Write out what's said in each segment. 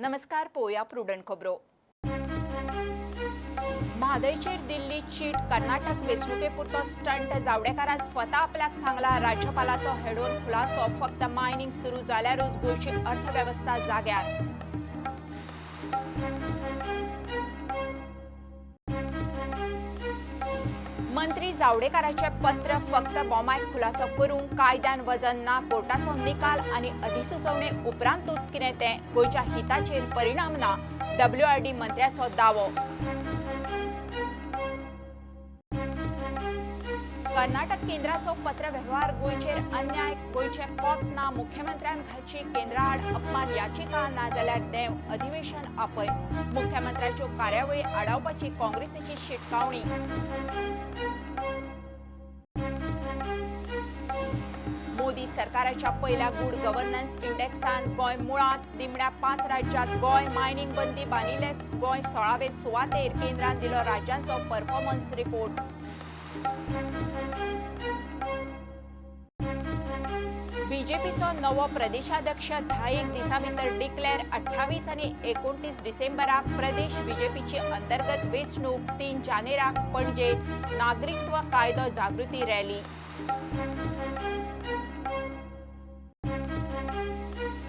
नमस्कार, पोया प्रुडंट खबरो. म्हादयचेर दिल्ली चीट कर्नाटक वेंचणुके पुरतो स्टंट. जावडेकारान स्वता आपल्याक सांगला. राज्यपालाचो हेडोन खुलासो. फक्त मायनिंग सुरू जाल्यारूच गोंयची अर्थवेवस्था जाग्यार. मंत्री जावडेकाराचे पत्र फक्त बोमायक खुलासो करूंक, कायद्यान वजन ना. कोर्टाचो निकाल आनी अधिसुचोवणे उपरांतूच कितें तें, गोंयच्या हिताचेर परिणाम ना, डब्ल्यूआरडी मंत्र्याचो दावो. कर्नाटक केंद्राचो पत्रवेव्हार गोंयचेर अन्याय, गोंयचे कोत ना. मुख्यमंत्र्यान घालची केंद्राआड अपमान याचिका, नाजाल्यार देव अधिवेशन आपय. मुख्यमंत्र्याच्यो कार्यावळी आडावपाची काँग्रेसीची शिटकावणी. मोदी सरकाराच्या पहिल्या गुड गव्हर्नन्स इंडेक्सान गोंय मुळांत. निमण्या 5 राज्यांत गोंय. मायनिंग बंदी बांदिल्ले गोंय 16वे सुवातेर. केंद्रान दिलो राज्यांचो परफॉर्मन्स रिपोर्ट. बीजेपीचो नवो प्रदेशाध्यक्ष 10 दिसां भितर डिक्लेअर. 28 आनी 29 डिसेंबराक प्रदेश बीजेपीची अंतर्गत वेंचणूक. 3 जानेराक पणजे नागरिकत्व कायदो जागृती रॅली.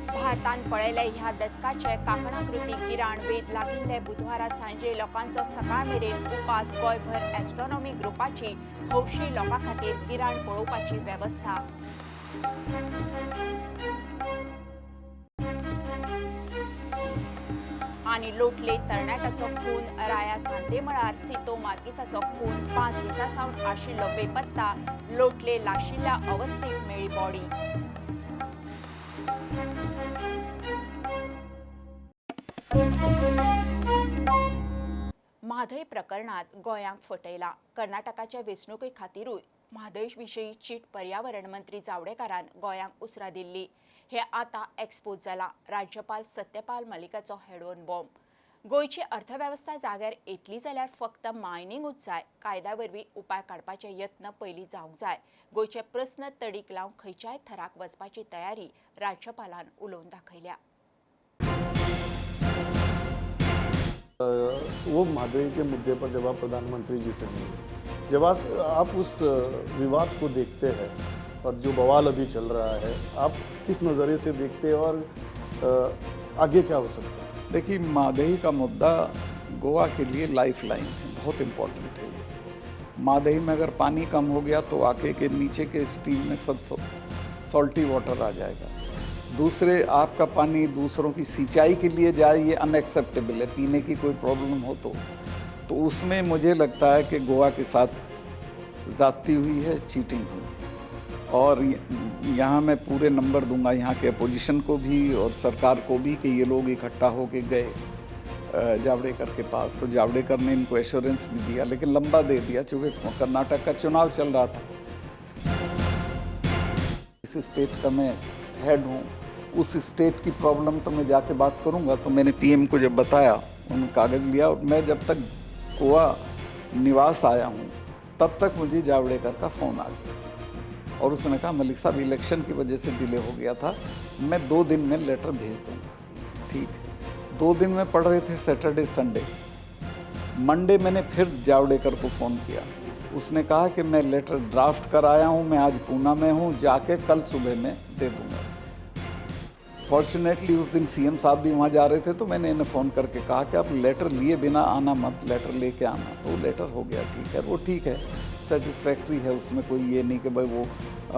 भारतान पळयले ह्या दसकाचे काकणाकृती गिराण. वेध लागिल्ले बुधवारा सांजे लोकांचो सकाळ मेरेन उपास. गोंयभर एस्ट्रॉनॉमी ग्रुपाची हौशी लोकां खातीर गिराण पळोवपाची वेवस्था. आनी लोटले तरणाट्याचो खून. राया सांतेमळार सितो मार्किसाचो खून. 5 दिसां सावन आशिल्लो बेपत्ता. लोटले लाशिल्ल्या अवस्थेत मेळ्ळी बॉडी. म्हादय प्रकरणात गोंयांक फटयला. कर्नाटकाच्या वेंचणुके खातीरूय म्हादय विशीं चीट पर्यावरण मंत्री जावडेकारान गोंयांक उसरा दिल्ली. हे आतां एक्सपोज जाला. राज्यपाल सत्यपाल मलिकाचो हेडोन बॉम्ब. गोंयची अर्थवेवस्था जाग्यार येतली जाल्यार फक्त मायनिंगूच जाय. कायद्या वरवीं उपाय काडपाचे यत्न पयलीं जावंक जाय. गोंयचे प्रस्न तडीक लावंक खंयच्याय थराक वचपाची तयारी राज्यपालान उलोवन दाखयल्या. वो म्हादई के मुद्दे पर जब आप प्रधानमंत्री जी से मिले, जब आप उस विवाद को देखते हैं और जो बवाल अभी चल रहा है, आप किस नज़रिए से देखते हैं और आगे क्या हो सकता है? देखिए, म्हादई का मुद्दा गोवा के लिए लाइफ लाइन है, बहुत इम्पोर्टेंट है ये. म्हादई में अगर पानी कम हो गया तो आके के नीचे के स्टीम में सब सॉल्टी वाटर आ जाएगा. दूसरे, आपका पानी दूसरों की सिंचाई के लिए जाए, ये अनएक्सेप्टेबल है. पीने की कोई प्रॉब्लम हो तो उसमें मुझे लगता है कि गोवा के साथ ज़्यादती हुई है, चीटिंग हुई है. और यहाँ मैं पूरे नंबर दूंगा यहाँ के अपोजिशन को भी और सरकार को भी कि ये लोग इकट्ठा होके गए जावड़ेकर के पास. तो जावड़ेकर ने इनको एश्योरेंस भी दिया, लेकिन लंबा दे दिया चूँकि कर्नाटक का चुनाव चल रहा था. इस स्टेट का मैं हेड हूँ, उस स्टेट की प्रॉब्लम तो मैं जाके बात करूँगा. तो मैंने पीएम को जब बताया, उन्होंने कागज़ लिया और मैं जब तक गोवा निवास आया हूँ तब तक मुझे जावड़ेकर का फ़ोन आ गया और उसने कहा, मलिक साहब इलेक्शन की वजह से डिले हो गया था, मैं 2 दिन में लेटर भेज दूँगा. ठीक है, 2 दिन में पढ़ रहे थे, सैटरडे संडे. मंडे मैंने फिर जावड़ेकर को फ़ोन किया. उसने कहा कि मैं लेटर ड्राफ्ट कर आया हूँ, मैं आज पूना में हूँ, जाके कल सुबह में दे दूँगा. फॉर्चुनेटली उस दिन सीएम साहब भी वहाँ जा रहे थे, तो मैंने इन्हें फ़ोन करके कहा कि आप लेटर लिए बिना आना मत, लेटर लेके आना. तो लेटर हो गया, ठीक है, वो ठीक है, सेटिस्फैक्ट्री है, उसमें कोई ये नहीं कि भाई वो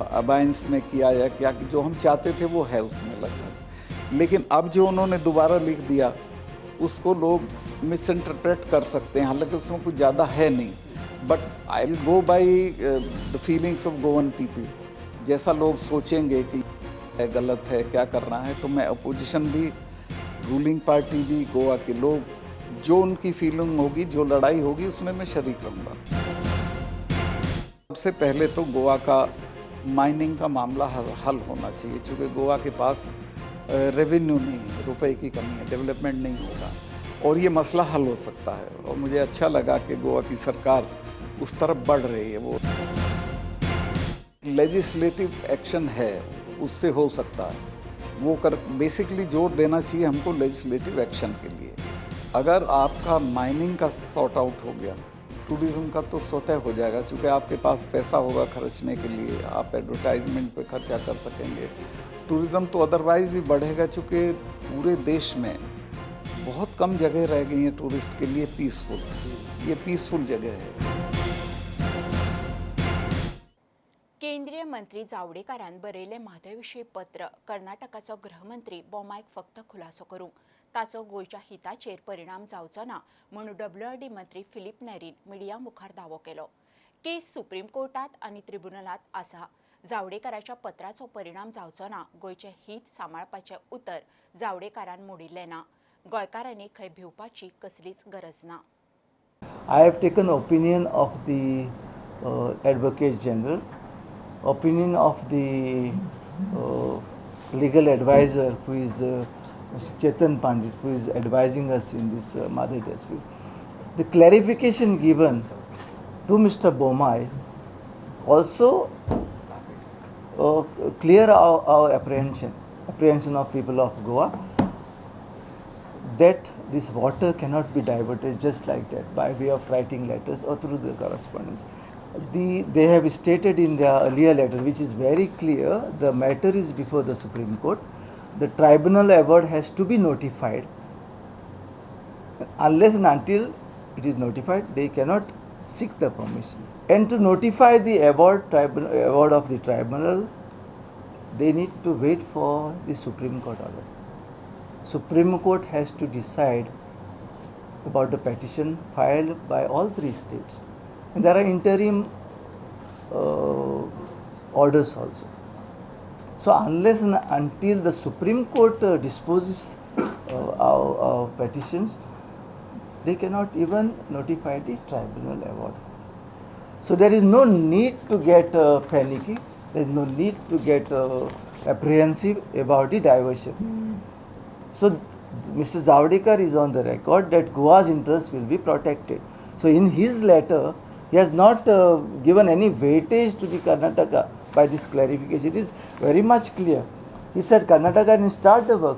अबायंस में किया या क्या, जो हम चाहते थे वो है उसमें लगभग. लेकिन अब जो उन्होंने दोबारा लिख दिया उसको लोग मिस इंटरप्रेट कर सकते हैं, हालांकि उसमें कुछ ज़्यादा है नहीं. But I will go by the feelings of Goan people. जैसा लोग सोचेंगे कि है गलत है, क्या करना है, तो मैं अपोजिशन भी, रूलिंग पार्टी भी, गोवा के लोग, जो उनकी फीलिंग होगी, जो लड़ाई होगी, उसमें मैं शरीक रहूँगा. सबसे पहले तो गोवा का माइनिंग का मामला हल होना चाहिए, चूँकि गोवा के पास रेवेन्यू नहीं है, रुपए की कमी है, डेवलपमेंट नहीं होगा और ये मसला हल हो सकता है. और मुझे अच्छा लगा कि गोवा की सरकार उस तरफ बढ़ रही है. वो लेजिस्लेटिव एक्शन है, उससे हो सकता है. वो कर, बेसिकली जोर देना चाहिए हमको लेजिस्लेटिव एक्शन के लिए। अगर आपका माइनिंग का सॉर्ट आउट हो गया, टूरिज़्म का तो स्वतः हो जाएगा, चूँकि आपके पास पैसा होगा खर्चने के लिए, आप एडवर्टाइजमेंट पे खर्चा कर सकेंगे। टूरिज़्म तो अदरवाइज़ भी बढ़ेगा, चूँकि पूरे देश में बहुत कम जगह रह गई हैं टूरिस्ट के लिए पीसफुल। ये पीसफुल जगह है। केंद्रीय मंत्री जावडेकरान बरयलें म्हादय विशीं पत्र कर्नाटकाचो गृहमंत्री बोमायक फक्त खुलासो करूंक ताचो गोंयच्या हिताचेर परिणाम जावचो ना म्हूण डब्ल्यूआरडी मंत्री फिलीप नेरीन मिडिया मुखार दावो केलो। केस सुप्रीम कोर्टात आनी ट्रिब्युनलांत आसा। जावडेकराच्या पत्राचो परिणाम जावचो ना, गोंयचें हित सांबाळपाचें उतर जावडेकरान मोडिल्लें ना। गोंयकारांनी खंय भिवपाची कसलीच गरज ना। I have taken opinion of the Advocate General, opinion of the legal advisor who is Mr. Chetan Pandit, who is advising us in this Mhadei dispute. The clarification given to Mr. Bommai also clear our apprehension of people of Goa that this water cannot be diverted just like that by way of writing letters or through the correspondence. They have stated in their earlier letter, which is very clear, the matter is before the Supreme Court. The tribunal award has to be notified. Unless and until it is notified, they cannot seek the permission. And to notify the award of the tribunal, they need to wait for the Supreme Court order. Supreme Court has to decide about the petition filed by all three states. And there are interim orders also. So unless and until the Supreme Court disposes our petitions, they cannot even notify the tribunal award. So there is no need to get panicky, there is no need to get apprehensive about the diversion. So Mr. Javadekar is on the record that Goa's interest will be protected. So in his letter, he has not given any weightage to the Karnataka by this clarification. It is very much clear. He said Karnataka will start the work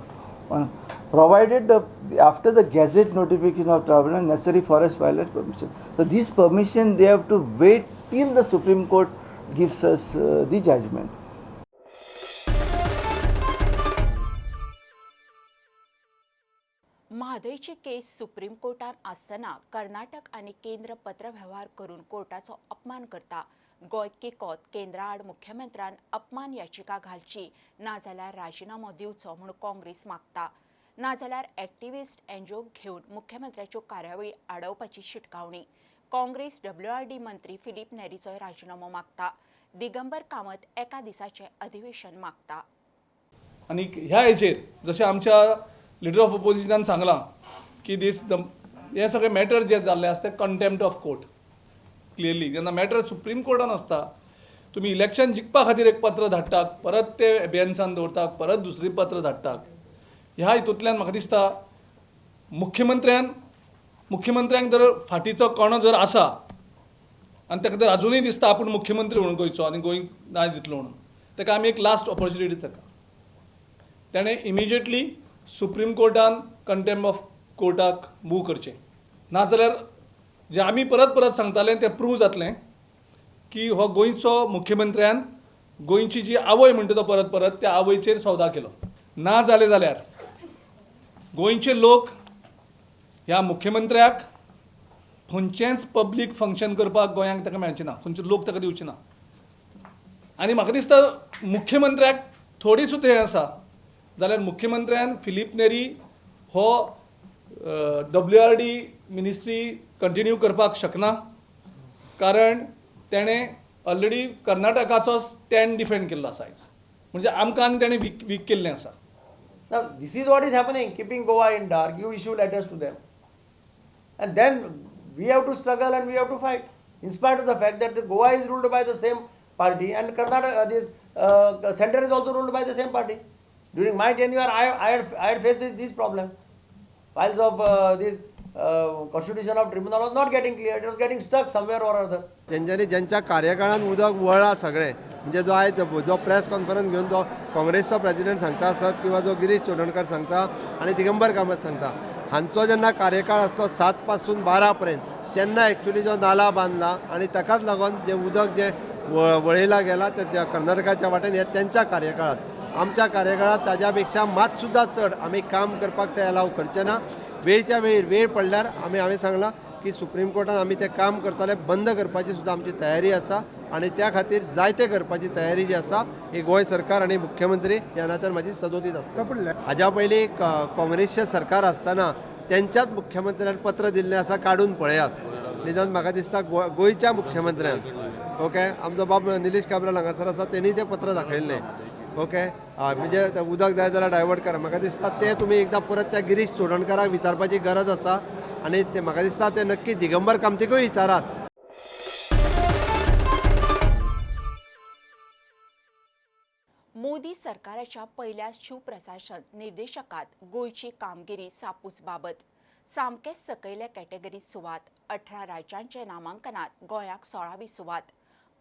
on, provided after the gazette notification of tribunal necessary forest wildlife permission. So this permission they have to wait till the Supreme Court gives us the judgment. म्हादयची case supreme कोर्टान आसतना कर्नाटक आनी केंद्र पत्रवेव्हार करून कोर्टाचो अपमान करता। गोंय केकोत केंद्रा आड मुख्यमंत्र्यान अपमान याचिका घालची नाजाल्यार राजिनामो दिवचो म्हूण काँग्रेस मागता। नाजाल्यार एक्टिविस्ट एनजीओ घेवन मुख्यमंत्र्याच्यो कार्यावळी आडोवपाची शिटकावणी। काँग्रेस डब्ल्यूआरडी मंत्री फिलीप नेरीचोय राजिनामो मागता। दिगंबर कामत एका दिसाचें अधिवेशन मागता। आनी ह्या हेचेर जशें आमच्या लिडर ऑफ ओपोजिशनान सांगलां की दीस हे सगळे मॅटर जे जाल्ले आसा ते कंटेम्प्ट ऑफ कोर्ट क्लियरली। जेन्ना मॅटर सुप्रीम कोर्टान आसता तुमी इलेक्शन जिखपा खातीर एक पत्र धाडटात, परत ते अबेयन्सान दवरतात, परत दुसरी पत्र धाडटात। ह्या हितूंतल्यान म्हाका दिसता मुख्यमंत्र्यांक जर फाटीचो कणो जर आसा आनी ताका जर अजुनूय दिसता आपूण मुख्यमंत्री म्हणून गोंयचो आनी गोंय ना दितलो म्हणून, ताका आमी एक लास्ट ऑपॉर्च्युनिटी ताका तेणें इमिजिएटली सुप्रीम कोर्टान कंटेम्प्ट ऑफ कोर्टाक मूव करचें। नाजाल्यार जें आमी परत परत सांगताले तें प्रूव जातलें की हो गोंयचो मुख्यमंत्र्यान गोंयची जी आवय म्हणटा तो परत परत त्या आवयचेर सौदा केलो। ना जालें जाल्यार गोंयचे लोक ह्या मुख्यमंत्र्याक खंयचेंच पब्लीक फंक्शन करपाक गोंयांक ताका मेळचें ना, खंयचे लोक ताका दिवचे ना। आनी म्हाका दिसता मुख्यमंत्र्याक थोडी सुद्दां हें आसा जाल्यार मुख्यमंत्र्यान फिलीप नेरी हो डब्ल्यूआरडी मिनिस्ट्री कंटिन्यू करपाक शकना, कारण तेणें ऑलरेडी कर्नाटकाचो स्टँड डिफेंड केल्लो आसा आयज, म्हणजे आमकां आनी तेणें वीक केल्लें आसा। Now this is what is happening, keeping Goa in dark. You issue letters to them and then we have to struggle and we have to fight in spite of the fact that the Goa is ruled by the same party and Karnataka, this center is also ruled by the same party. During my tenure, I had faced this problem. Files of this constitution of tribunal was not getting clear. It was getting stuck somewhere or other. तेंच्यांनी ज्यांच्या कार्यकाळान उदक वळ्ळां सगळें, म्हणजे जो आयज जो press conference घेवन जो काँग्रेसचो प्रेजिडेंट सांगता आसत किंवा जो गिरीश चोडणकर सांगता आनी दिगंबर कामत सांगता, हांचो जेन्ना कार्यकाळ आसलो 7 पासून 12 पर्यंत तेन्ना एक्चुअली जो नाला बांदला आनी ताकाच लागून जे उदक जे वळयला गेला ते कर्नाटकाच्या वाटेन हे तेंच्या कार्यकाळात. आमच्या कार्यकाळात ताज्या पेक्षा मात सुद्दां चड आमी काम करपाक ते अलाव करचे ना. वेळच्या वेळीर वेळ पडल्यार आमी हांवें सांगलां की सुप्रीम कोर्टान आमी तें काम करतले, बंद करपाची सुद्दां आमची तयारी आसा आनी त्या खातीर जायते करपाची तयारी जी आसा ही गोंय सरकार आनी मुख्यमंत्री ह्या नात्यान म्हाजी सदोदीत आसता. हाज्या पयलीं काँग्रेसचें सरकार आसतना तेंच्याच मुख्यमंत्र्यान पत्र दिल्लें आसा, काडून पळयात. निदान म्हाका दिसता गोंयच्या मुख्यमंत्र्यान, ओके, आमचो बाब निलेश काब्राल हांगासर आसा, तेणी तें पत्र दाखयल्लें. ओके, म्हणजे उदक जाय जाल्यार डायवर्ट करा. म्हाका दिसता तें तुमी एकदां परत त्या गिरीश चोडणकाराक विचारपाची गरज आसा आनी ते म्हाका दिसता ते नक्की दिगंबर कामतीकूय विचारात. मोदी सरकाराच्या पहिल्या शिवप्रशासन निर्देशकात गोंयची कामगिरी सापूच बाबत. सामकेच सकयल्या कॅटेगरीत सुवात. 18 राज्यांच्या नामांकनात गोंयाक 16वी सुवात.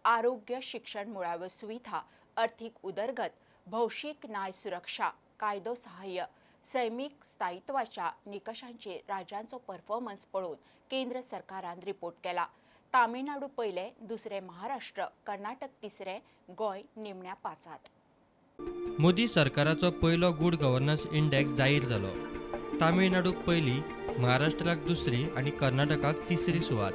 आरोग्य, शिक्षण, मुळाव्यो सुविधा, अर्थीक उदरगत, भौशीक न्याय सुरक्षा, कायदो सहाय्य, सैमीक स्थायित्वाच्या निकषांचेर राज्यांचो परफॉर्मन्स पळोवन केंद्र सरकारान रिपोर्ट केला. तामिळनाडू पयले, दुसरे महाराष्ट्र, कर्नाटक तिसरे, गोंय निमण्या 5. मोदी सरकाराचो पयलो गुड गव्हर्नन्स इंडेक्स जाहीर जालो. तामिळनाडूक पयली, महाराष्ट्राक दुसरी आनी कर्नाटकाक तिसरी सुवात.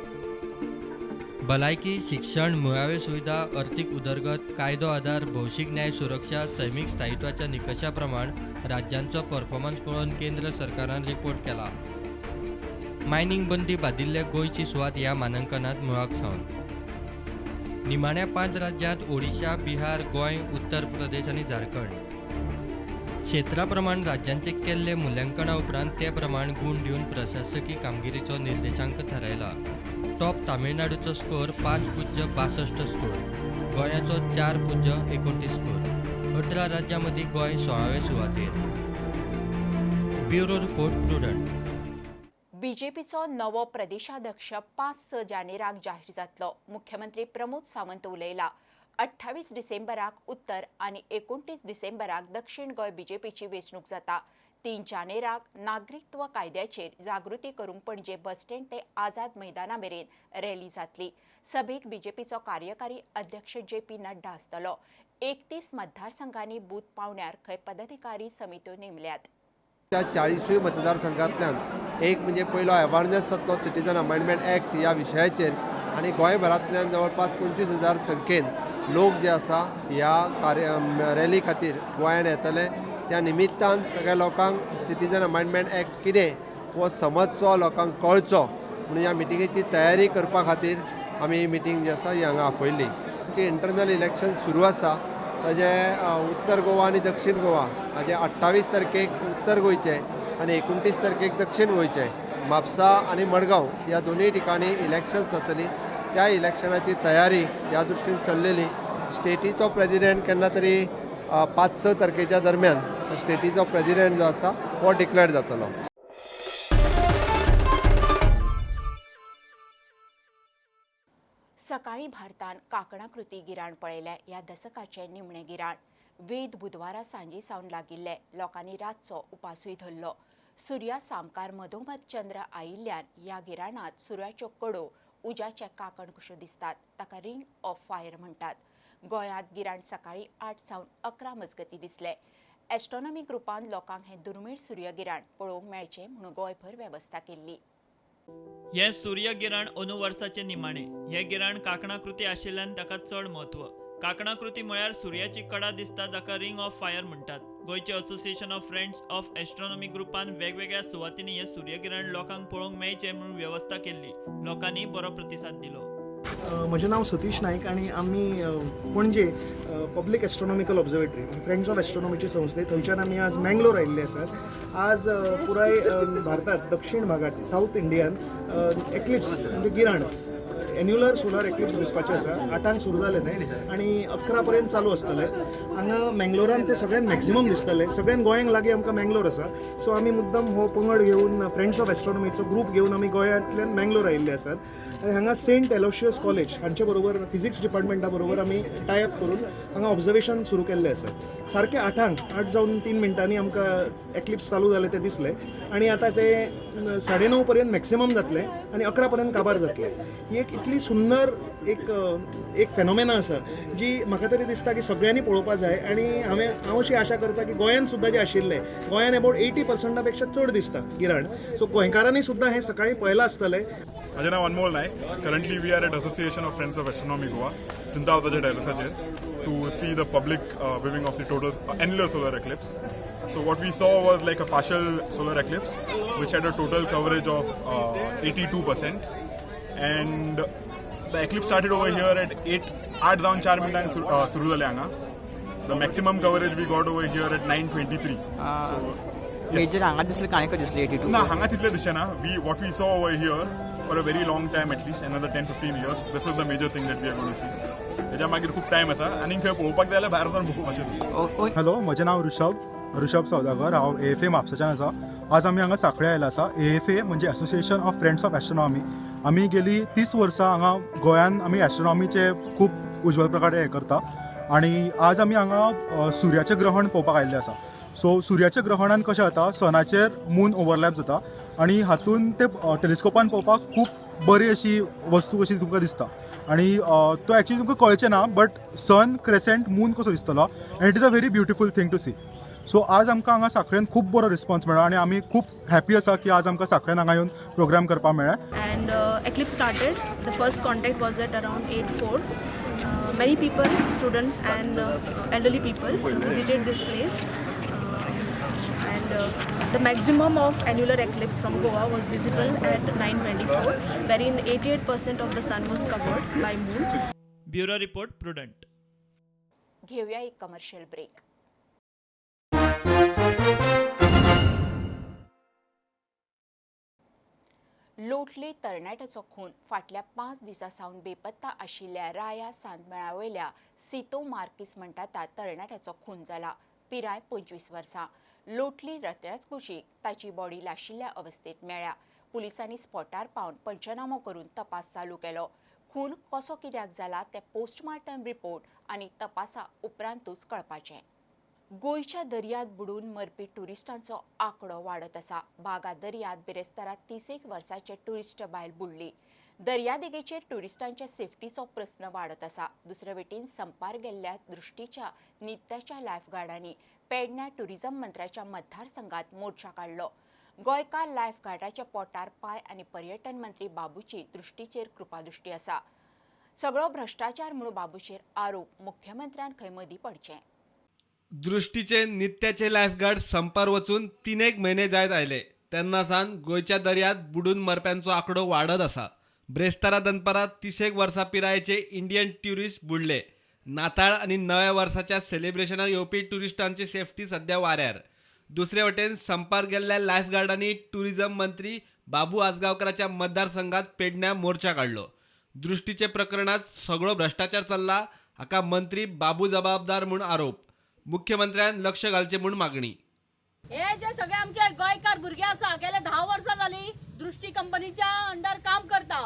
भलायकी, शिक्षण, मुळाव्यो सुविधा, अर्थीक उदरगत, कायदो आदार, भौशीक न्याय सुरक्षा, सैमीक स्थायित्वाच्या निकषा प्रमाण राज्यांचो परफॉर्मन्स पळोवन केंद्र सरकारान रिपोर्ट केला. मायनिंग बंदी बादिल्ल्या गोंयची सुवात ह्या मानांकनांत मुळाक सावन. निमाण्या 5 राज्यांत ओडिशा, बिहार, गोंय, उत्तर प्रदेश आनी झारखंड. क्षेत्रा प्रमाण राज्यांचे केल्ले मुल्यांकना उपरांत ते प्रमाण गूण दिवन प्रशासकी कामगिरीचो निर्देशांक थारायला. टॉप तामिळनाडूचो स्कोर 5.62 स्कोर, गोंयाचो 4.29 स्कोर. 18 राज्यां मदीं गोंय 16वे सुवातेर. Bureau report, Prudent. बीजेपीचो नवो प्रदेशाध्यक्ष 5 जानेराक जाहीर जातलो. मुख्यमंत्री प्रमोद सावंत उलयला. 28 डिसेंबराक उत्तर आनी 29 डिसेंबराक दक्षिण गोंय बीजेपीची वेंचणूक जाता. 3 जानेराक नागरिकत्व कायद्याचेर जागृती करूंक पणजे बस स्टँड ते आझाद मैदाना मेरेन रॅली जातली. सभेक बीजेपीचो कार्यकारी अध्यक्ष जे पी नड्डा आसतलो. 31 मतदारसंघांनी बूथ पावण्यार खंय पदाधिकारी समित्यो नेमल्यात. त्या 40 मतदारसंघांतल्यान एक म्हणजे पयलो अवेरनेस जातलो सिटीजन अमेंडमेंट एक्ट ह्या विशयाचेर आनी गोंयभरांतल्यान जवळपास 25,000 संख्येन लोक जे आसा ह्या रॅली खातीर गोंयान येतले. त्या निमित्तान सगळ्या लोकांक सिटीजन अमेंडमेंट एक्ट कितें हो समजचो, लोकांक कळचो म्हणून ह्या मिटिंगेची तयारी करपा खातीर आमी ही मिटींग जी आसा ही हांगा आपयल्ली. आमची इंटरनल इलेक्शन सुरू आसा, ताजे उत्तर गोवा आनी दक्षिण गोवा हाजे 28 तारखेक उत्तर गोंयचे आनी 29 तारखेक दक्षिण गोंयचे म्हापसा आनी मडगांव ह्या दोनूय ठिकाणी इलेक्शन जातली. त्या इलेक्शनाची तयारी ह्या दृश्टीन चल्लेली. स्टेटीचो प्रेजिडेंट केन्ना तरी 5-6 तारखेच्या दरम्यान स्टेटीचो प्रेजिडेंट जो आसा हो डिक्लेअर जातलो. सकाळी भारतान काकणाकृती गिराण पळयलें. ह्या दशकाचें निमणें गिराण वेद बुधवारा सांजे सावन लागिल्ले. लोकांनी रातचो उपासूय धरलो. सुर्या सामकार मधोमध चंद्र आयिल्ल्यान ह्या गिराणांत सुर्याच्यो कडो उज्याचे काकण कश्यो दिसतात, ताका रिंग ऑफ फायर म्हणटात. गोंयांत गिराण सकाळी 8 सावन 11 मजगती दिसले. एस्ट्रॉनॉमी ग्रुपान लोकांक हें दुर्मीळ सूर्यगिराण पळोवंक मेळचें म्हणून गोंयभर वेवस्था केल्ली. हें सूर्यगिराण अंदू वर्साचें निमाणें. हें गिराण काकणाकृती आशिल्ल्यान ताका चड म्हत्व. काकणाकृती म्हळ्यार सुर्याची कडा दिसता, जाका रिंग ऑफ फायर म्हणटात. गोंयचे association of friends of astronomy ग्रुपान वेगवेगळ्या सुवातींनी हें सूर्यगिराण लोकांक पळोवंक मेळचें म्हणून वेवस्था केल्ली. लोकांनी बरो प्रतिसाद दिलो. म्हजें नांव सतीश नायक आनी आमी Panaji public astronomical observatory friends of एस्ट्रॉनॉमीची संस्थे थंयच्यान आमी आज मँगलोर आयिल्ले आसात. आज पुराय भारतात दक्षिण भागात सावथ इंडियान एक्लिप्स म्हणजे गिराण एन्युलर सोलर एक्लिप्स दिसपाचें आसा. 8 सुरू जालें तें आनी 11 पर्यंत चालू आसतलें. हांगा मँगलोरान तें सगळ्यान मॅक्सिमम दिसतलें. सगळ्यान गोंयांक लागीं आमकां मँगलोर आसा. सो आमी मुद्दम हो पंगड घेवन फ्रेंड्स ऑफ एस्ट्रॉनॉमीचो ग्रूप घेवन आमी गोंयांतल्यान मँगलोर आयिल्ले आसात आनी हांगा सेंट एलोशियस कॉलेज हांचे बरोबर फिजिक्स डिपार्टमेंटा बरोबर आमी टायअप करून हांगा ऑब्जर्वेशन सुरू केल्लें आसा. सारकें 8 जावन 3 मिनटांनी आमकां एक्लिप्स चालू जालें तें दिसलें आनी आतां तें 9:30 पर्यंत मॅक्सिमम जातलें आनी 11 पर्यंत काबार जातलें. ही एक इतली सुंदर एक फेनोमेना आसा जी म्हाका तरी दिसता की सगळ्यांनी पळोवपा जाय. आनी हांव अशी आशा करता की गोंयांत सुद्दां जें आशिल्लें गोंयांत अबावट 80% पेक्षा चड दिसता गिराण. सो गोंयकारांनी सुद्दां हें सकाळीं पळयलां आसतलें. म्हजें नांव Anmol Naik. Currently we are at Association of Friends of Astronomy Goa, जुंता हावसाच्या टेरसाचेर to see the public viewing of the total annular solar eclipse. So what we saw was like a partial solar eclipse which had a total coverage of 82%, and the eclipse started over here at 8 जावन 4 मिनटांक सुरू जालें हांगा. The maximum coverage we got over here at 9:23. Major हांगा दिसलें कांय दिसलें 82? ना, हांगा तितलें दिसचें ना. What we saw over here for a very long time, at least another 10-15 years, this is the major thing that we are going to see. तेच्या मागीर खूब टायम आसा आनी खंय पळोवपाक जाय जाल्यार भायर वचून पळोवपाचें. हॅलो, म्हजें नांव ऋषभ सौदागर. हांव AFA म्हापसाच्यान आसा. आज आमी हांगा सांखळे आयला आसा. AFA म्हणजे association of friends of astronomy. आमी गेली 30 वर्सां हांगा गोंयान आमी एस्ट्रॉनॉमीचे खूब उज्वल प्रकारे हें करता आनी आज आमी हांगा सुर्याचें ग्रहण पळोवपाक आयिल्लें आसा. सो सुर्याच्या ग्रहणान कशें जाता, सनाचेर मून ओवरलॅप जाता आनी हातून ते टेलिस्कोपान पळोवपाक खूब बरी अशी वस्तू कशी तुमकां दिसता आनी तो एक्चुली तुमकां कळचें ना, बट सन क्रेसेंट मून कसो दिसतलो and it is a very beautiful thing to see. So आज आमकां हांगा सांखळेन खूब बरो रिस्पॉन्स मेळ्ळो आनी आमी खूब हॅपी आसा की आज आमकां सांखळेन हांगा येवन प्रोग्राम करपाक मेळ्ळें. And eclipse started. The first contact was at around 8:04. Many people, students and elderly people visited this place. And the maximum of annular eclipse from Goa was visible at 9:24, wherein 88% of the sun was covered by moon. Bureau report, Prudent. घेऊया एक commercial break. लोटले तरणाट्याचो खून फाटल्या 5 दिसां सावन बेपत्ता आशिल्ल्या राया सांतमेळावयल्या सितो Marxist म्हणटा त्या तरणाट्याचो खून जाला. पिराय 25 वर्सां. लोटली रत्याच कुशीक ताची बॉडी लाशिल्ल्या अवस्थेत मेळ्ळ्या. पुलिसांनी स्पॉटार पावन पंचनामो करून तपास चालू केलो. खून कसो कित्याक जाला ते पोस्टमार्टम रिपोर्ट आनी तपासा उपरांतूच कळपाचें. गोंयच्या दर्यांत बुडून मरपी ट्युरिस्टांचो आंकडो वाडत आसा. बागा दर्यांत बिरेस्तारा 31 वर्सांचे ट्युरिस्ट बायल बुडली. दर्यादेगेचेर ट्युरिस्टांच्या सेफ्टीचो प्रस्न वाडत आसा. दुसरे वटेन संपार गेल्ल्या दृश्टीच्या नित्याच्या लायफगार्डांनी पेडण्या ट्युरिझम मंत्र्याच्या मतदारसंघात मोर्चा काडलो. गोंयकार लायफगार्डाच्या पोटार पांय आनी पर्यटन मंत्री बाबूची दृश्टीचेर कृपादृष्टी आसा. सगळो भ्रश्टाचार म्हणून बाबूचेर आरोप. मुख्यमंत्र्यान खंय मदीं पडचें. दृश्टीचे नित्याचे लायफगार्ड संपार वचून 3 म्हयने जायत आयले तेन्ना सावन गोंयच्या दर्यांत बुडून मरप्यांचो आंकडो वाडत आसा. ब्रेस्तारा दनपारां 31 वर्सां पिरायेचे इंडियन ट्युरिस्ट बुडले. नाताळ आनी नव्या वर्साच्या सेलिब्रेशनाक येवपी ट्युरिस्टांची सेफ्टी सध्या वाऱ्यार. दुसरे वटेन संपार गेल्ल्या लायफगार्डांनी ट्युरिझम मंत्री बाबू आजगांवकराच्या मतदारसंघात पेडण्या मोर्चा काडलो. दृश्टीचे प्रकरणात सगळो भ्रश्टाचार चल्ला हाका मंत्री बाबू जबाबदार म्हूण आरोप. मुख्यमंत्र्यान लक्ष घालचें म्हूण मागणी. हे जे सगळे आमचे गोंयकार भुरगे आसा गेले 10 वर्सां जाली दृश्टी कंपनीच्या अंडर काम करता.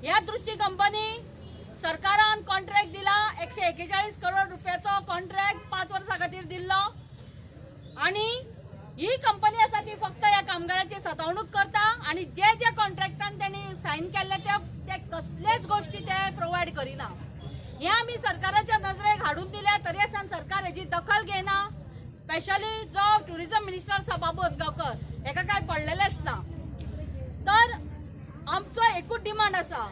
ह्या दृश्टी कंपनी सरकारान कॉन्ट्रॅक्ट दिला 141 करोड रुपयाचो कॉन्ट्रॅक्ट 5 वर्सां खातीर दिल्लो आनी ही कंपनी आसा ती फक्त ह्या कामगाराची सतावणूक करता आनी जे जे कॉन्ट्रॅक्टान त्यांनी सायन केल्ले ते कसलेच गोष्टी ते प्रोवायड करिना. हे आमी सरकाराच्या नजरेक हाडून दिल्या तरी आसतना सरकार हेजी दखल घेना. स्पेशली जो ट्युरिझम मिनिस्टर आसा बाबू आजगांवकर हेका कांय पडलेलेंच ना. तर आमचो एकूच डिमांड आसा,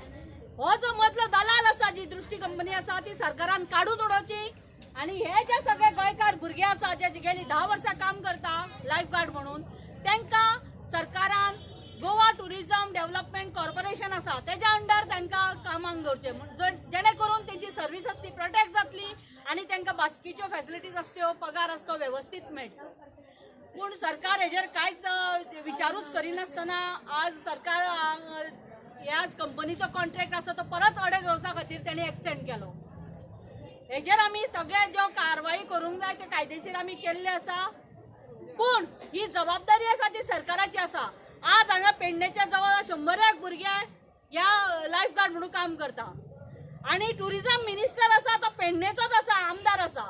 हो जो मदलो दलाल आसा जी दृश्टी कंपनी आसा ती सरकारान काडून उडोवची आनी हे जे सगळे गोंयकार भुरगे आसा जे गेली 10 वर्सां काम करता लायफगार्ड म्हणून तांकां सरकारान गोवा टुरिझम डेव्हलपमेंट कॉर्पोरेशन आसा तेज्या अंडर तांकां कामाक दवरचें, जेणे करून तेंची सर्वीस आसती प्रोटेक्ट जातली आनी तांकां बाकीच्यो फॅसिलिटीज आसत्यो, पगार आसतो वेवस्थीत मेळटा. पूण सरकार हेजेर कांयच विचारूच करिनासतना आज सरकार ह्या कंपनीचो कॉन्ट्रॅक्ट आसा तो परत 2.5 वर्सां खातीर तेणी एक्सटेंड केलो. हेजेर आमी सगळे ज्यो कारवाई करूंक जाय ते कायदेशीर आमी केल्ले आसा, पूण ही जबाबदारी आसा ती सरकाराची आसा. आज हांगा पेडणेच्या जवळ 100 भुरगे ह्या लायफ गार्ड म्हणून काम करता आनी टुरिजम मिनिस्टर आसा तो पेडणेचोच आसा, आमदार आसा,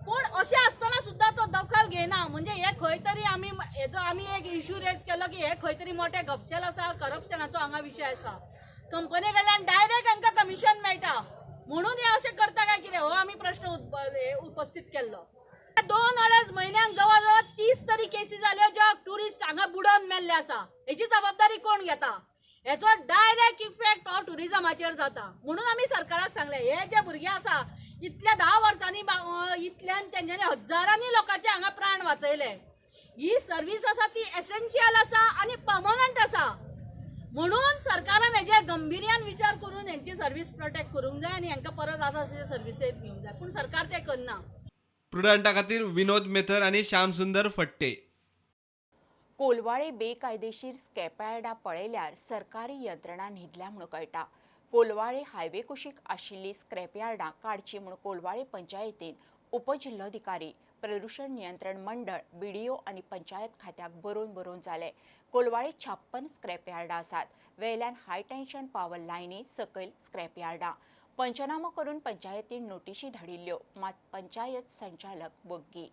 पूण अशें आसतना सुद्दां तो दखल घेना. म्हणजे हे खंय तरी आमी हेजो आमी एक इश्यू रेज केलो की हे खंय तरी मोठे घपशेल आसा, करप्शनाचो हांगा विशय आसा. कंपनी कडल्यान डायरेक्ट हांकां कमिशन मेळटा म्हणून हे अशें करता काय कितें, हो आमी प्रश्न उपस्थित केल्लो. 2-2.5 म्हयन्यांक जवळ जवळ 30 तरी केसी जाल्यो ज्यो ट्युरिस्ट हांगा बुडोवन मेल्ले आसा. हेची जबाबदारी कोण घेता? हेचो डायरेक्ट इफेक्ट हो ट्युरिजमाचेर जाता. म्हणून आमी सरकाराक सांगलें, हे जे भुरगे आसा इतल्या 10 वर्सांनी इतल्यान तेंच्यांनी हजारांनी लोकांचे हांगा प्राण वाचयले. ही सर्वीस आसा ती एसेन्शियल आसा आनी पर्मनंट आसा, म्हणून सरकारान हेजेर गंभीर्यान विचार करून हेंची सर्वीस प्रोटेक्ट करूंक जाय आनी हेंकां परत आसा अशे सर्विसेक दिवंक जाय, पूण सरकार तें करना. प्रुडंटा खातीर विनोद मेथर आनी श्यामसुंदर फट्टे. कोलवाळे बेकायदेशीर स्क्रॅपयार्डां पळयल्यार सरकारी यंत्रणा न्हिदल्या म्हूण कळटा. कोलवाळे हायवे कुशीक आशिल्ली स्क्रॅपयार्डां काडची म्हूण कोलवाळे पंचायतीन उपजिल्होधिकारी, प्रदूषण नियंत्रण मंडळ, बीडीओ आनी पंचायत खात्याक बरोवन बरोवन जाले. कोलवाळे 56 स्क्रॅपयार्डां आसात. वेल्यान हाय टेन्शन पावर लायनी सकयल स्क्रॅपयार्डां. पंचनामो करून पंचायतीन नोटिशी धाडिल्ल्यो, मात पंचायत संचालक वग्गी.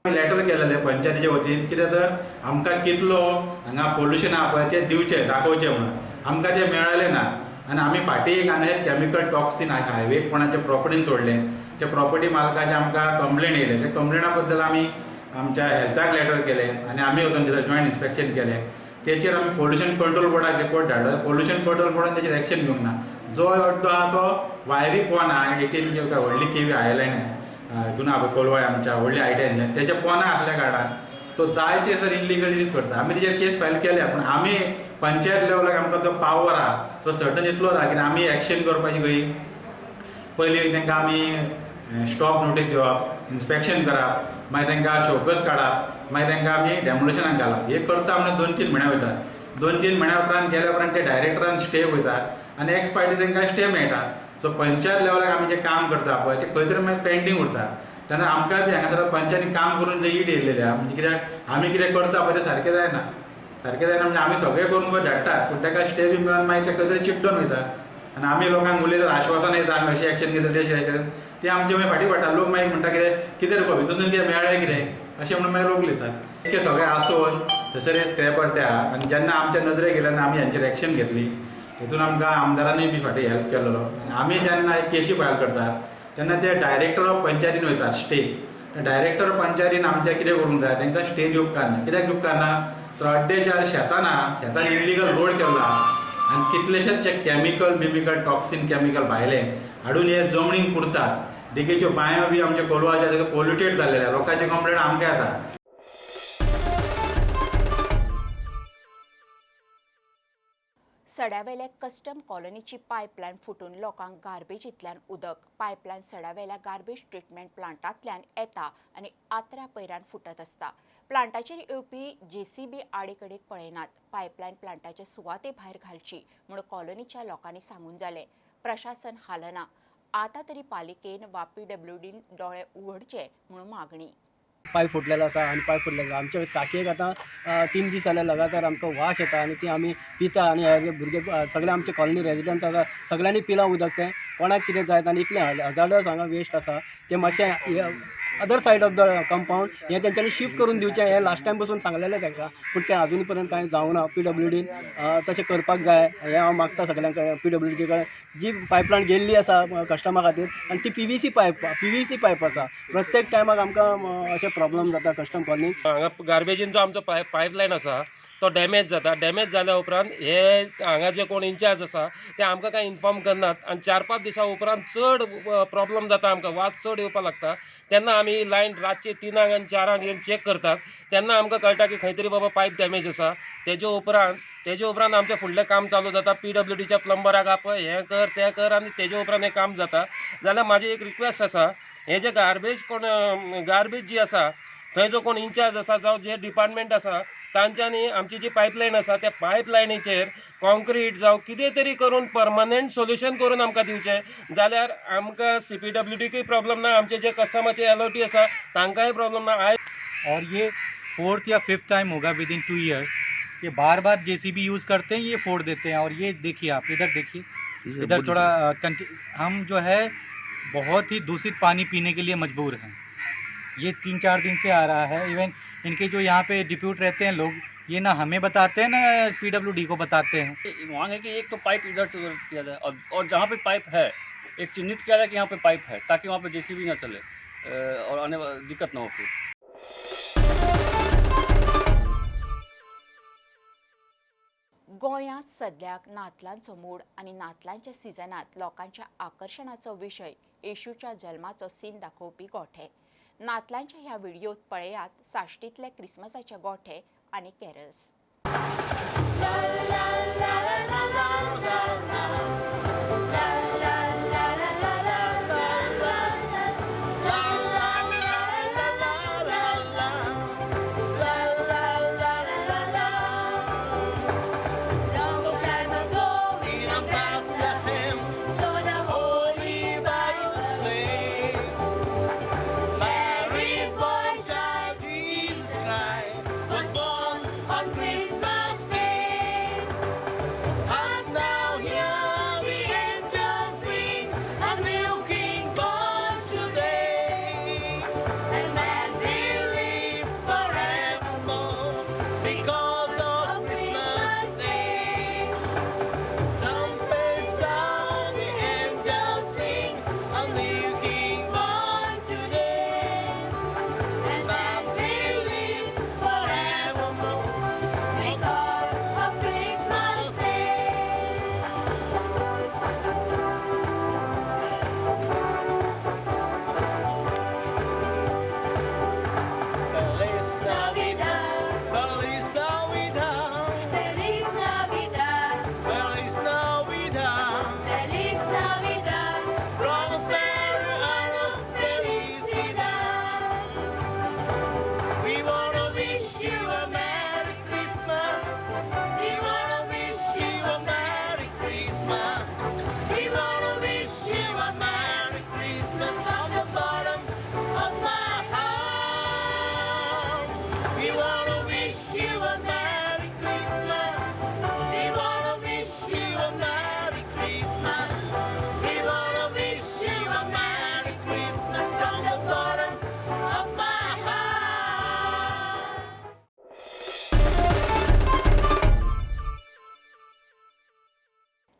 लेटर केलेले पंचायतीच्या वतीन कितें तर आमकां कितलो हांगा पोल्युशन आहा पळय तें दिवचें दाखोवचें म्हणून आमकां तें मेळ्ळें ना. आनी आमी फाटीं एक आनी केमिकल टॉक्सिन हायवेक कोणाच्या प्रॉपर्टीन सोडलें, त्या प्रॉपर्टी मालकाचे आमकां कंप्लेन येयले. त्या कंप्लेना बद्दल आमी आमच्या हेल्थाक लेटर केलें आनी आमी वचून थंय जॉयंट इन्स्पेक्शन केलें. तेचेर आमी पोल्युशन कंट्रोल बोर्डाक रिपोर्ट धाडलो. पोल्युशन कंट्रोल बोर्डान तेचेर एक्शन घेवंक ना. जो अड्डो आहा तो वायरी पोन आहा, 18 व्हडली केवी आयलायन आहा हितून आहा कोलवाळे आमच्या व्हडली हाय टेन्शन तेच्या पोना आसल्या कारणान तो जायते सर इल्लिगलिटीज करता. आमी तेजेर केस फायल केल्या, पूण आमी पंचायत लेवलाक आमकां जो पावर आहा तो सर्टन इतलो आहा की आमी एक्शन करपाची गई. पयलीं तांकां आमी स्टॉप नोटीस दिवप, इन्स्पेक्शन करप, मागीर तांकां शोकस काडप, मागीर तांकां आमी डेमोलिशनाक घालप. हे करता म्हणल्यार 2-3 म्हयने वयतात. 2-3 म्हयन्या उपरांत गेल्या उपरांत ते डायरेक्टरान स्टे वयतात आनी एक्स पार्टी तांकां स्टे मेळटा. सो पंचायत लेवलाक आमी जें काम करता पळय तें खंय तरी मागीर पेंडींग उरता. तेन्ना आमकां तें हांगासर पंचायतीन काम करून जे ईड येयल्लेलें आहा, म्हणजे कित्याक आमी कितें करता पळय तें सारकें जायना. सारकें जायना म्हणजे आमी सगळें करून पळय धाडटात, पूण ताका स्टे बी मेळून मागीर ते खंय तरी चिड्डोन वयता. आनी आमी लोकांक उलयतात, आश्वासन येता आमी अशें एक्शन घेतले तशें एक्शन, तें आमचे मागीर फाटीं पडटा. लोक मागीर म्हणटा कितें कितें रे भितून कितें मेळ्ळें कितें अशें म्हणून मागीर लोक उलयतात. इतकें सगळें आसून थंयसर हे स्क्रॅप अड्डे आहा आनी जेन्ना आमच्या नजरेक गेले आनी आमी हेंचेर एक्शन घेतली, हेतून आमकां आमदारांनी बी फाटीं हेल्प केलेलो. आनी आमी जेन्ना एक केशी फायल करतात तेन्ना ते डायरेक्टर ऑफ पंचायतीन वयतात स्टे. डायरेक्टर पंचायतीन आमच्या कितें करूंक जाय, तांकां स्टे दिवंक उपकारना. कित्याक दिवंक उपकारना तर अड्डेच्या शेतान आहा, शेतान इल्लिगल रोड केल्लो आहा आनी कितलेशेच जे केमिकल बिमिकल टॉक्सिन केमिकल भायले हाडून हे जमनीक पुरतात. देगेच्यो बांयो बी आमच्या कोलवाच्या पोल्युटेड जाल्ले, लोकांचे कंप्लेन आमकां येता. सड्यावेल्या कस्टम कॉलनीची पायपलायन फुटून लोकांक गार्बेजींतल्यान उदक. पायपलायन सड्यावेल्या गार्बेज ट्रिटमेंट प्लांटांतल्यान येता आनी आत्र्या पयरान फुटत आसता. प्लांटाचेर येवपी जेसीबी आडेकडेक पळयनात. पायपलायन प्लांटाचे सुवाते भायर घालची म्हूण कॉलनीच्या लोकांनी सांगून जालें. प्रशासन हालना. आतां तरी पालिकेन वा पीडब्ल्यूडीन दोळे उगडचे म्हूण मागणी. पायप फुटलेलो आसा आनी पायप फुटलेलो आमच्या टाकयेक आतां 3 दीस जाले लगातार आमकां वास येता आनी ती आमी पिता आनी हे भुरगे सगळे आमचे कॉलनी रेजिडंट्स आसा सगळ्यांनी पिलां उदक तें कोणाक कितें जायत आनी इतलें हजार्डस हांगा वेस्ट आसा तें मातशें other side of the compound हें तेंच्यांनी शिफ्ट करून दिवचें हें लास्ट टायम पसून सांगलेलें तांकां, पूण तें आजून पर्यंत कांय जावना. पीडब्ल्यूडीन तशें करपाक जाय हें हांव मागता सगळ्यां कडेन. पीडब्ल्यूडी कडेन जी पायपलायन गेल्ली आसा कस्टमा खातीर आनी ती पीव्हीसी पायप आसा, प्रत्येक टायमाक आमकां अशें प्रॉब्लम जाता कस्टम कॉलनीक. हांगा गार्बेजींचो आमचो पायपलायन आसा तो डॅमेज जाता. डॅमेज जाल्या उपरांत हे हांगा जे कोण इन्चार्ज आसा ते आमकां कांय इन्फॉर्म करनात आनी 4-5 दिसां उपरांत चड प्रॉब्लम जाता, आमकां वास चड येवपाक लागता. तेन्ना आमी लायन रातचे 3 आनी 4 येवन चॅक करतात, तेन्ना आमकां कळटा की खंय तरी बाबा पायप डॅमेज आसा. तेजे उपरांत आमचें फुडलें काम चालू जाता. पीडब्ल्यूडीच्या प्लंबराक आपय, हें कर तें कर आनी तेजे उपरांत हें काम जाता. जाल्यार म्हाजी एक रिक्वेस्ट आसा, हें जे गार्बेज कोण गार्बेज जी आसा थंय जो कोण इन्चार्ज आसा जावं जे डिपार्टमेंट आसा तांच्यांनी आमची जी पायपलायन आसा त्या पायपलायनीचेर कॉन्क्रीट जावं कितें तरी करून परमनंट सोल्युशन करून आमकां दिवचें जाल्यार आमकां CPWDकूय प्रॉब्लम ना, आमचे जे कस्टमरचे LOT आसा तांकांय प्रॉब्लम ना. और ये 4th या 5th time होगा विद इन 2 इयर्स, ये बार बार JCB use करते हैं, ये फोड़ देते हैं। और ये देखिए आप इधर देखिए, इधर थोड़ा हम जो है बहुत ही दूषित पानी पीने के लिए मजबूर हैं। ये 3-4 दिन से आ रहा है। इवन इनके जो यहाँ पे डिप्यूट रहते हैं लोग, ये ना हमें बताते हैं ना PWD को बताते हैं। मांग है कि एक तो पाइप इधर से उधर किया जाए और जहाँ पे पाइप है एक चिन्हित किया जाए कि यहाँ पे पाइप है, ताकि वहाँ पे JCB ना चले और आने दिक्कत ना हो फिर। गोंयांत सद्याक नातलांचो मूड आनी नातलांच्या सिजनांत लोकांच्या आकर्शणाचो विशय येशूच्या जल्माचो सीन दाखोवपी गोठे। नातलांच्या ह्या व्हिडियोत पळयात साश्टींतले क्रिसमसाचे गोठे आनी कॅरल्स।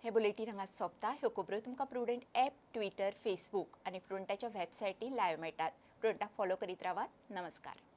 हे बुलेटीन हांगा सोंपता। ह्यो खबरो तुमकां प्रुडंट ॲप, ट्विटर, फेसबूक आनी प्रुडंटाच्या वेबसायटी लायव्ह मेळटात। प्रुडंटाक फॉलो करीत रावात। नमस्कार।